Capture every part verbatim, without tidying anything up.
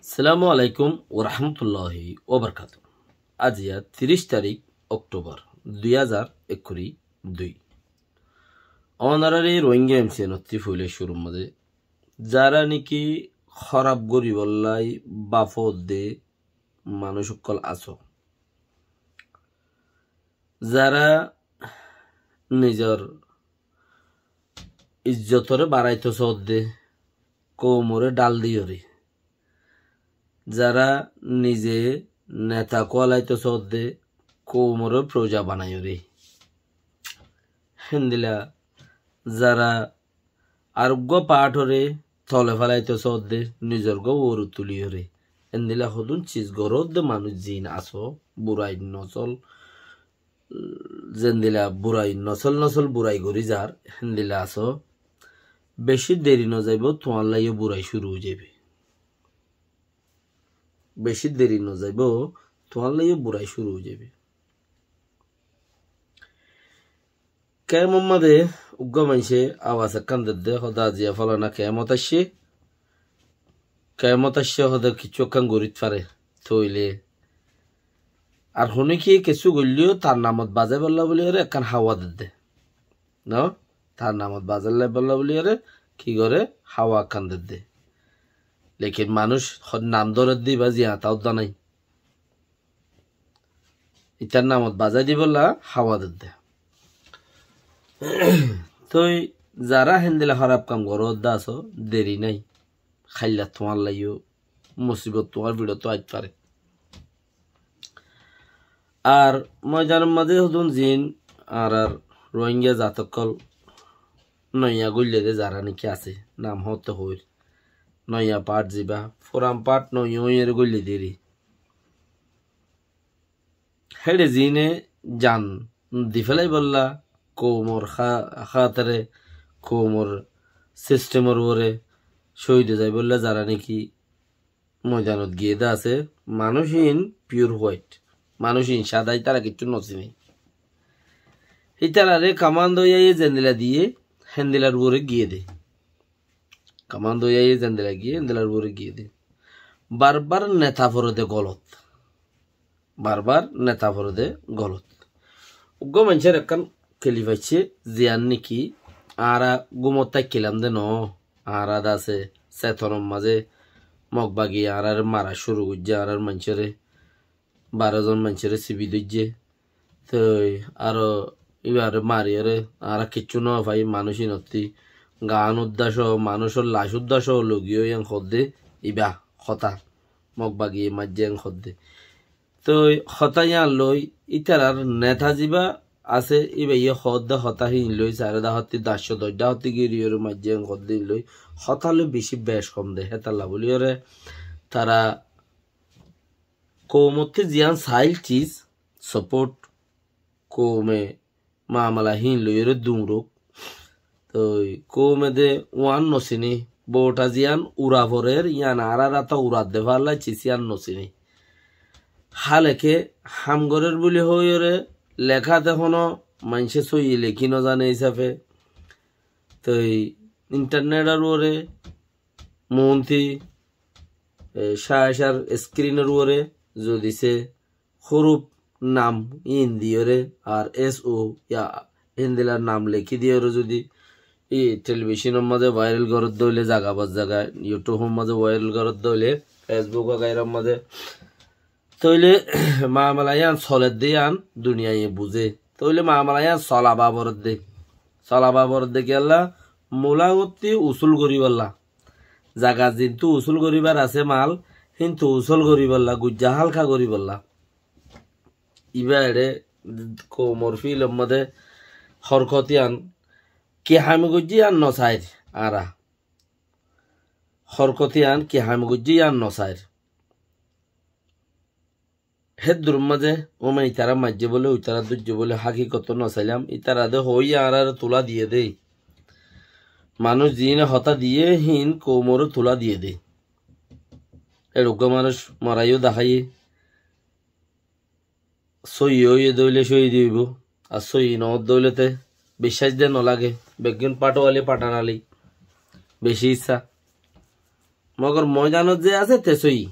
Assalamu alaikum warahmatulláhi wabarakátuhu. Aijja tiríc tarík Októbar dui házar ekkuri dui. Ónorar Rohingya M C N ottú foila cúrur mazé zará niki hóraf goríbolla bafodde manúic ókkol asó, zará nizor izzotoré baraito sódde, koumoré dhál diyóre, zará nize neta kualaito sódde, koumoré fouza banaiyóre, héndila zará ar uggwá partoré tole felaito sódde, nizor gó uore tuliyóre, héndila hodún ciz goródde manúic zin asó, burai nosol, zendila burai nosol nosol burai gorí zar, héndila asó, beci deri nozaibó, tuáñlla yó burai cúru ói zaibo. Beci deri nozaibó, tuáñlla yó burai cúru ói zaibo. Kemor mazé uggwá maincé abas ekkán dedde, hóde aijja fólana kemot aiccé, kemot aiccé hóde kessú ekkán gorít fare, tóile ar honíkiye kessú goilleyó tar namot bazaibólla buliyóre ekkán háwa dedde. No? Tar namot bazai laibolla buliyóre ki goré? Háwa ekkán dedde. Lekin manúic hó-, nam dóredde ibá ziyañta uddá nái. Itar namot bazai dibolla háwa dedde. Toi zará héndila hóraf kam goródde asó, deri nái. Háilla tuáñlla yó musibot tuáñr fiçot ait fare. Ar moidanor mazé hodún zin añárar Rohingya zat ókkol noiya goillede zará niki asé, nam hoótte hoóir. Noiya part zibá, furan part noiya óiyore goillede eri. Héçe zine zan di félaibolla, koumor há-, hátare, koumor sistemor uore cóhid ói zaibolla zará niki moidanot giyé de asé, manúic ín pure white, manúic ín sáda, ítara kiccú nosiné. Ítarare kamando yáye zendila diyé, héndilar uore giyé de. Kamando yáye zendila giyé, héndilar uore giyé de. Barbar neta forede golot. Barbar neta forede golot. Uggwá maincór ekkán kelif aiccé, ziyán niki añára gúmot táikkilam de noó, añára de asé setonor mazé Mog bagi añárare mara cúru goijjé, añárar maincóre, baró zon maincóre sibi dóijje. Toi aró ibare mariyóre añára kiccú no fai, manúic inottí gaan uddá só, manúicor lac uddá só logiyó yián hoódde ibá hotá. Mog bagiye maijjé yián hoódde. Toi hotá yián loi ítarar neta zibá asé, íbaye hoódde hotá híin loi sairó dahottí, dac cót doc dahottí giriyóre maijjé yián hoódde híin loi hotá loi bicí bec hom de. Hétalla buliyóre tara koumottí ziyán sail ciz, support, koume mamala híin loiyóre duñruk. Toi koume de uán nosiné, bouta ziyán ura forer, yián añárar áta urat de fálla ciz yián nosiné. Háleke ham gorer buli hoóiyore leká de hono maincé sóiyi lekí nozane hísafe. Toi intarnetor uore muúnti, e, cácar eskrinor uore zodi se húruf nam íin diyóre ar S O ya héndila nam lekí diyóre zodi í telebíconor mazé vairal goródde óile zaga baz zaga, YouTubeor mazé vairal goródde óile, Facebook wagairár mazé, tóile mamala yián soledde yián duniyaiye buzé. Tóile mamala yián sola baboredde. Sola baboredde kiyólla? Mulagottí usúl goríbolla. Zagat zintú usúl goríbar asé mal, híntu usúl goríbolla, guijja hálka goríbolla. Ibá eçé koumor fílor modé horkot yián ki hami goijjé yián nosair añára. Horkot yián ki hami goijjé yián nosair. Héddur mazé óma itara maijjé bóle, uitara dóijje bóle, hákikot nosailam. Itara de hoóiye añárare tulá diyé dé. Manúic ziíne hotá diyé, híin koumoré tulá diyé dé. Eçuggúa manúic moraiyó daháiye. Sóiyi óiye dóile cóhid óibo. Ar sóiyi noódde óile te biccác de nolage. Beggún Pathwali, Pathan Ali. Bicí issá. Mogor moidanot ze asé te sóiyi.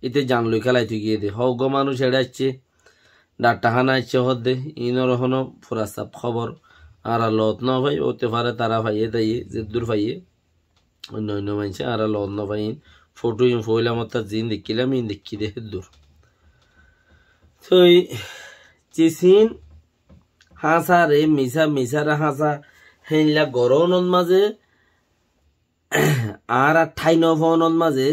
Íte zan loi kélai tui giyé dé. Hoggúa manúic eçé aiccé, dhatthá hána aiccé hoódde, iínor honó furasaf hóbor añára loot nofai, óite fare tará faiyé táiye, zeddúr faiyé. Oinno oinno maincé añára loot nofai iín. Fotó iín foóila mottát ziín deikkílam, iín deikkí dé héddúr. Toi cisín háñsare misá, misáre háñsa, héinla gorónot mazé añára thái nofónot mazé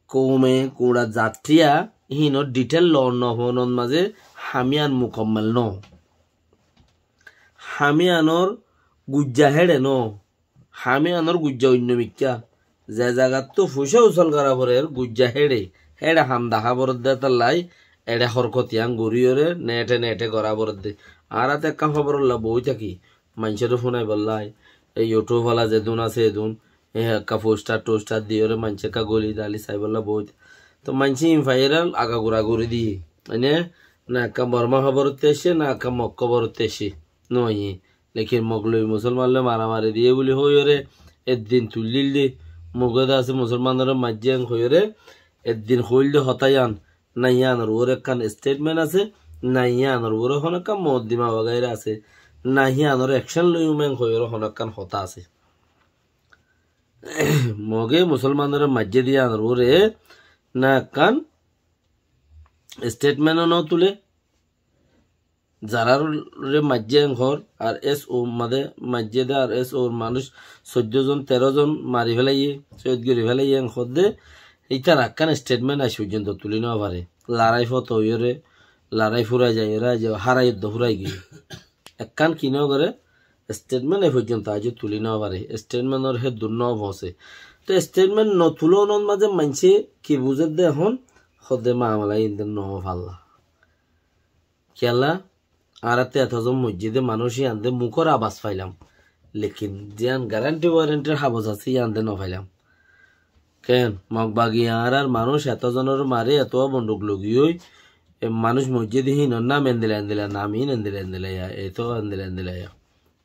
koume kuñça zatthiya híinor dhithel loon nofónot mazé ham yían mukammel noó. Ham yíanor guijja héçe noó. Ham yíanor guijja oinno mikká. Ze zagattú fuicá usól gorá forer guijja héçe, héçe ham dahá foredde hétallái eçé hórkot yían goríyoré neethe neethe gorá foredde. Añára tó ekkán hóborolla boói táki, maincóre fúnaibollái, e YouTube ola zedún asé edún, e ekká fosthar tosthar diyoré maincé ekká goli dali saibolla boói. Tó maincé iín faiyére agagura gorí diyé. Ene, na ekká Bormá hóborottú aiccé, na ekká Mok hóborottú aiccé. Noóiye. Lekin Mok loi Musolman loi maramari diyé buli hoóiyoré eddin tuillíl dé, Moge de asé Musolmanoré maijjé en hoóiyoré eddin hoóil dé hotá yían, na yíanor uore ekkán statement asé, na yíanor uore honó ekkán moddima wagaira asé, na yíanor action loiyum en hoiyóre honó ekkán hotá asé. Moge Musolmanoré maijjé de yíanor uore na ekkán statement ó no tulé. Zararé maijjé en hoór, ar es o mazé maijjé de, ar es or manúic soiddó zon, teró zon mari félaiyé, cóhid gorí félaiyé en hoódde, ítara ekkán statement aij foijjonto tulí nofaré. Larái fot óiyoré, larái fúrai zaiyóre, aijjó hárai eddo fúrai giyói. Ekkán ki nogoré, statement aij foijjonto aijjó tulí nofaré. Statement or héddur nofoóñse. Tó statement notulónot mazé maincé ki buzédde ehón, hoódde mamela iín de nofalla. Kiyólla, añárattú eto zon moijjé dé manúic yían de mukór abas failam. Lekin ziyán guarantee warranteer habos asé yían de nofailam. Ken, Mok bagi añárar manúic eto zonoré mari, eto bonduk logiyói, e manúic moijjé dé híinor nam endilla endilla, nam iín endilla endilla ya, eto endilla endilla ya.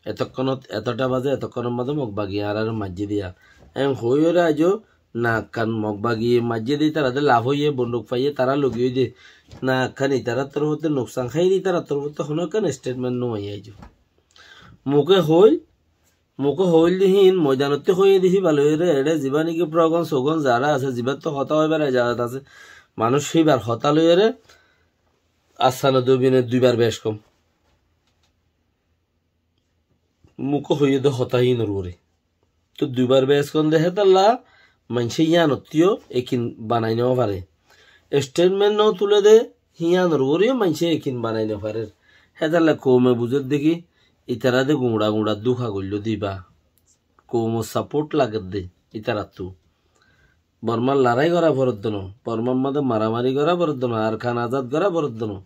Etókkonot, etota bazé, etókkonot mazé Mok bagi añáráre maijjé diya. En hoiyóre aijjó, na ekkán Mok bagi maijjé de ítara de laf óiye, bonduk faiyé, tará logi óiye de. Na ekkán ítarar torfóttu nuksan háiye de ítarar torfóttu honó ekkán statement no aiyé aijjó. Muke hoóil, muke hoóil de híin, moidanottú hoiyé de híba loiyóre, eçé zibá niki progon sogon zara asé, zibáttu hotá hoibar ejazot asé, manúic híbar hotá loiyóre, assano dubine duibar bec kom. Muke hoiyé de hotá híinor uore. Tó duibar bec kom de hétalla maincé yíanottú yó ekin banai nofaré. Statement notulé de híyanor uore yó maincé ekin banai nofarér. Hétalla koume buzér de ki, ítara de guñça guñça dúka goilló de íba. Koumor support lager de ítarattú. Bormar larái gorá foredde no, Bormar mazé maramari gorá foredde no, Arkan azad gorá foredde no.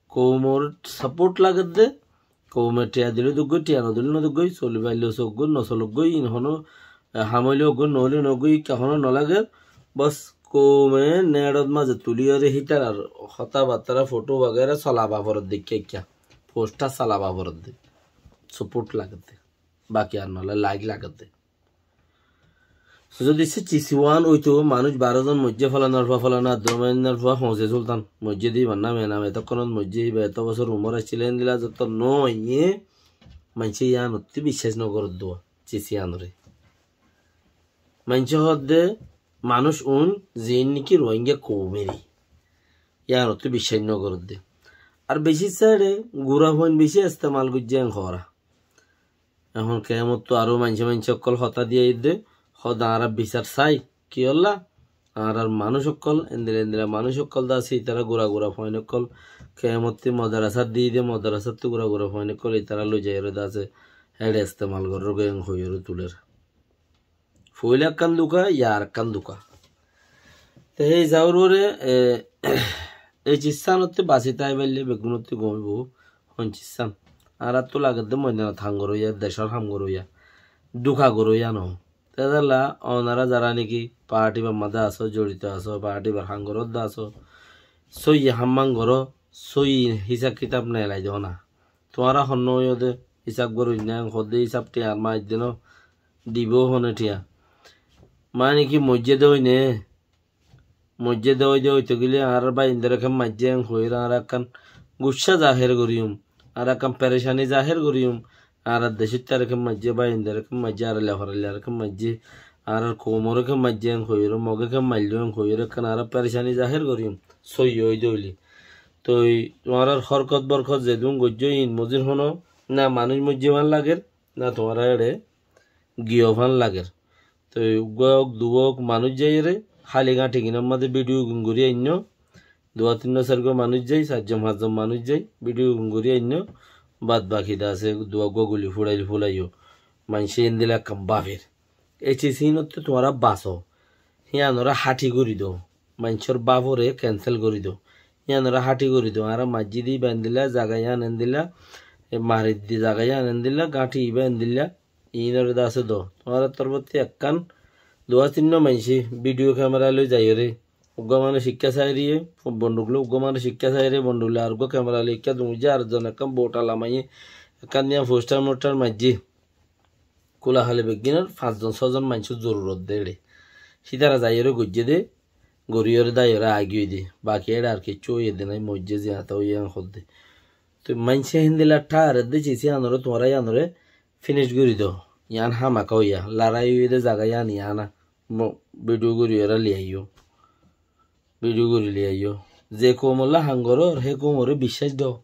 Koumor support lager de, koume thiañ dile duggói, thiañ nodile noduggói, soli faille soggói, nosologói, iín honó, e, ham óile uggói, noóile noóigói, ikká honó nolager. Bos, koume neçot mazé tuliyóre hítarar hotábattára, fotó wagaira solaba foredde ikká ikká. Posthar solaba foredde. Support lager de. Baki ar noóile laik lager de. Zodi se cisiwan óito, manúic baró zon moijjé, folanor fua, folanor domainor fua, Hoñse Sultan moijjé de, ibar nam enam, etókkonot moijjé, iba eto bosór umor accíl, endilla zotó noóiye, maincé yíanottú biccác nogorér dua, cisiyanoré. Maincé hoódde manúic uin ziín niki Rohingya koumeri, yíanottú biccác nogorér de. Ar bicí sáiçe gura fuain bicí estemal goijjé en hoóra. Ehón kemottú aró maincé maincé ókkol hotá diyé de, hoódde añára bisar sai, kiyólla? Añárar manúic ókkol, endilla endilla manúic ókkol de asé, ítara gura gura fuain ókkol, kemottú modarasat diyé de, modarasattú gura gura fuain ókkol, ítara loi zaiyóre de asé, héçe estemal gorór goi en hoiyóre tulér. Foila ekkán duka, yar ekkán duka. Te hé hísabor uore, e, ei cissanottú basi táibaille beggúnottú gom óibo, hon cissan. Añárattú lager de moidanot ham goróya, decór ham goróya, duka goróya no. Te hétalla onora zara niki party ibar mazé asó, zorito asó, party ibar ham goródde asó, sóiyi ham man goró, sóiyi hísab kitab neelai dóna. Tuáñra honnúa óiyo de, hísab goróinna, en hoódde hísab thiañ ar maijjé no, dibou hone thiañ. Mani ki moijjé dé óine, moijjé dé óide óito gile añárar báindoré ken maijjé en hoiyóre añára ekkán guccá zahér goríyum, añára ekkán perecani zahér goríyum, añárar decóttaré ken maijjé, báindoré ken maijjé, añárar lefarailaré ken maijjé, añárar koumoré ken maijjé en hoiyóre, Mogé ken mailló en hoiyóre ekkán añára perecani zahér goríyum, sóiyi óide óile. Toi tuáñrar hórkot bórkot zedún goijjó iín mozir honó, na manúic moijjé fán lager, na tuáñra éçe giyó fán lager. Toi uggúa ók, duwá ók manúic zaiyóre, háli gáñthi ginór mazé bídiyo gin gorí ainnó, duwá tinnúa sairgúa manúic zai, sairjon fañsjon manúic zai, bídiyo gin gorí ainnó, bad baki de asé, duwá uggúa guli fúçail fúlaiyó. Maincé endilla ekkán báfer. Ei cis híinottú tuáñra basó. Híanoré háthi gorí do. Maincór báforé kensel gorí do. Híanoré háthi gorí do. Añára maijjí de íba endilla, zaga yían endilla, e mari di zaga yían endilla, gáñthi íba endilla, iínoré de asé do. Tuáñrar torfóttu ekkán duwá tinnúa maincé bídiyo kemera loi zaiyóre, uggúa manúic ikká sairé, bonduk loi uggúa manúic ikká sairé, bonduk loi ar uggúa kemera loi ikká, duñjé ar zon ekkán bout alamaiyé, ekkán diyan fostar mostar maijjé. Kúla háli beggínor fañsjon sózon maincór zorurot dé éçe. Hítara zaiyóre goijjé dé, goríyoré daiyóre aigiyói dé. Baki éçe ar kiccú óiye dé nái, moijjé ziañta óiye en hoddé. Toi maincé héndilla tháar edde cis yíanoré tuáñra yíanoré finic gorí do. Yían hámaka óiya. Larai óiye dé zaga yían yíana. Mo-, bídiyo goríyoré liaiyó. Bídiyo gorí liaiyó. Ze koumolla ham gorór, hé koumoré biccác do.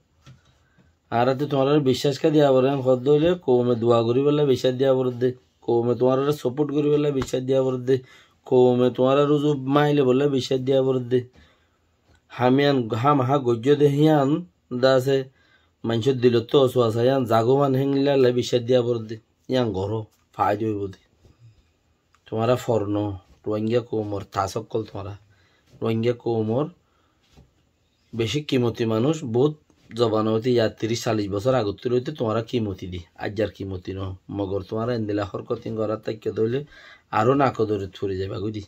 Añára to tuáñráre biccác ká diya foré, en hoddé óile koume dua goríbolla biccác diya foredde, koume tuáñráre soport goríbolla biccác diya foredde, koume tuáñráre uzu máile bolla biccác diya foredde. Ham yían, ham há goijjó dé hían de asé, maincór dilottú osuasa yían zagóu fán héngilla biccác diya foredde. Yían goró, faida óibo dé. Tuáñra forno, Ruáingga koumor tas ókkol tuáñra. Ruáingga koumor bicí kimoti manúic, bout zobanot, iya tiríc callic bosór agottú loite tuáñra kimoti dé, aijjar kimoti no. Mogor tuáñra endilla hórkot ín gorát táikko dé óile aró nakodorot fori zaiba goi dé.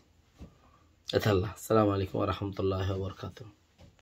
Etálla. Assalamu alaikum wa rahmatullahi wa barakatuhu.